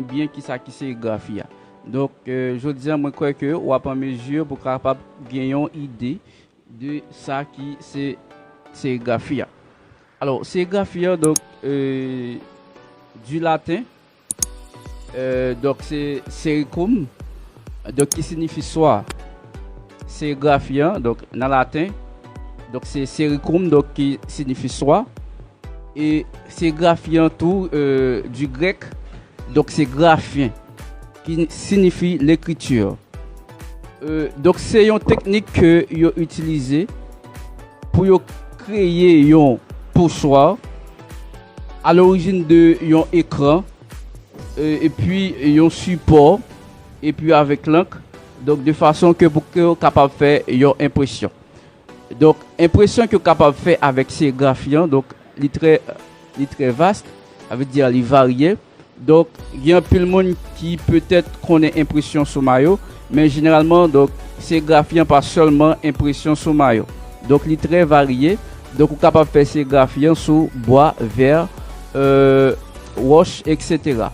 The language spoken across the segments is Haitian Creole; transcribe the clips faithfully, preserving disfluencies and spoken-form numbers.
byen kisa ki serigrafi a. Donk, euh, jodi a, mwen kwè ke w ap an mezi pou kapab gen yon ide de sa ki se serigrafi a. Alò, serigrafi a, donk, euh, du latin, euh, donk se sericum, donk ki siyifi swa. Serigrafi a, donk nan laten, donk se sericum, donk ki siyifi swa. E serigrafi a tou, euh, du grec, donk se graphen, ki siyifi lekritur. Euh, donk se yon teknik ke yo itilize pou yo kreye yon pouswa a lorijin de yon ekran, euh, epi yon sipò, epi avèk lank, donk de fason ke pou ke yo kapab fè yon enpresyon. Donk, enpresyon ke yo kapab fè avèk serigrafi a, donk, li trè, li trè vas, sa vle di li varye. Donk, gen anpil moun ki petèt konnen enpresyon sou mayo, men jeneralman, donk, serigrafi a pa sèlman enpresyon sou mayo. Donk, li trè varye. Donk, ou kapab fè serigrafi a sou bwa, vè, euh, wòch, et cetera.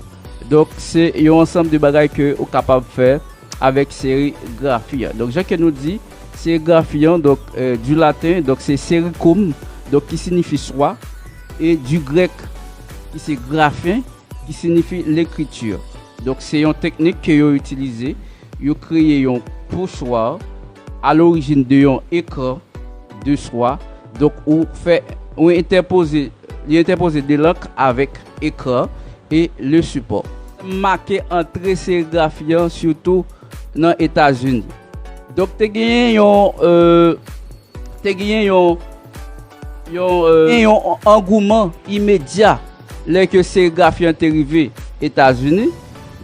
Donk, se yon ansanm de bagay ke ou kapab fè avèk serigrafi a. Donk, jan ke nou di, serigrafi a, donk, euh, du latin, donk se sericum, donk ki siyifi swa, e du grec, ki se graphen, ki siyifi lekritur. Donk, se yon teknik ke yo itilize, yo kreye yon pouswa a lorijin de yon ekran de swa. Donk, ou fè, ou entèpoze, li entèpoze de lank avèk ekran e le sipò. Make antre serigrafi a, sitou nan Etazini. Donk, te genyen yon, euh, te genyen yon, yon, euh, yon angouman imedya lè ke serigrafi a te rive Etazini.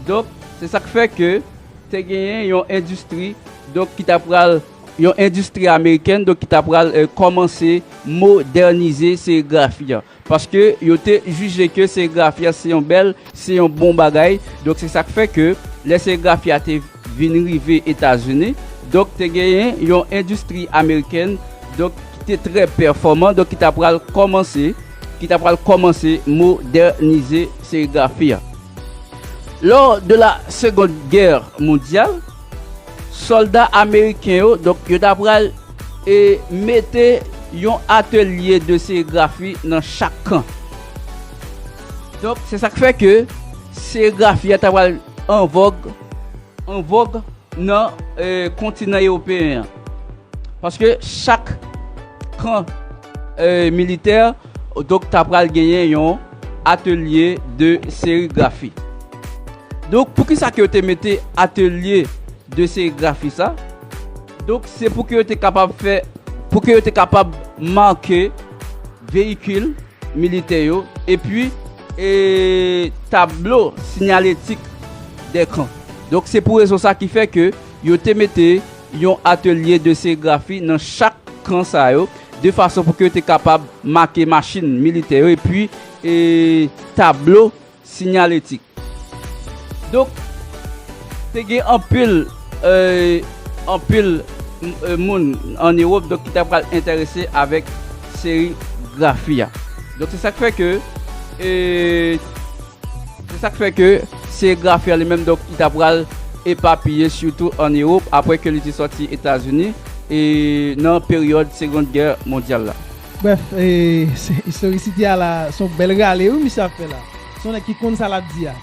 Donk, se sa k fè ke te genyen yon endistri, donk, ki ta pral, yon endistri amerikèn, donk, ki ta pral, euh, kòmanse modènize serigrafi a. Paske yo te jije ke serigrafi a se yon bèl, se yon bon bagay. Donk, se sa k fè ke lè serigrafi a te vin rive Etazini, donk, te genyen yon endistri amerikèn, donk, ki te trè pèfòman, donk, ki ta pral kòmanse, ki ta pral kòmanse modènize serigrafi a. Lors de la Seconde Guerre mondiale, sòlda ameriken yo, donk, yo ta pral, e, mete yon atelye de serigrafi nan chak kan. Donk, se sa k fè ke serigrafi a ta pral an vòg, an vòg nan, e, kontinan ewopeyen an. Paske chak kan, e, militè, donk, ta pral genyen yon atelye de serigrafi. Donk, poukisa ke yo te mete atelye de serigrafi sa? Donk, se pou ke yo te kapab fè, pou ke yo te kapab make veyikil militè yo, epi, e, tablo sinyaletik dè kan. Donk, se pou rezon sa ki fè ke yo te mete yon atelye de serigrafi nan chak kan sa yo, de fason pou ke yo te kapab make machin militè yo, epi, e, tablo sinyaletik. Donk, te gen anpil, e, anpil, e, moun an Ewòp, donk, ki ta pral enterese avèk serigrafi a. Donk, se sa k fè ke, e, se sa k fè ke serigrafi a li menm, donk, li ta pral epapiye, sitou an Ewòp, apre ke li te sòti Etazini, e nan peryòd Segonn Gè Mondyal la. Brèf, e, se, istorikasyon a la, se yon bèl rale, wi, misye ap fè la. Se yon nèg ki konn sa l ap di a.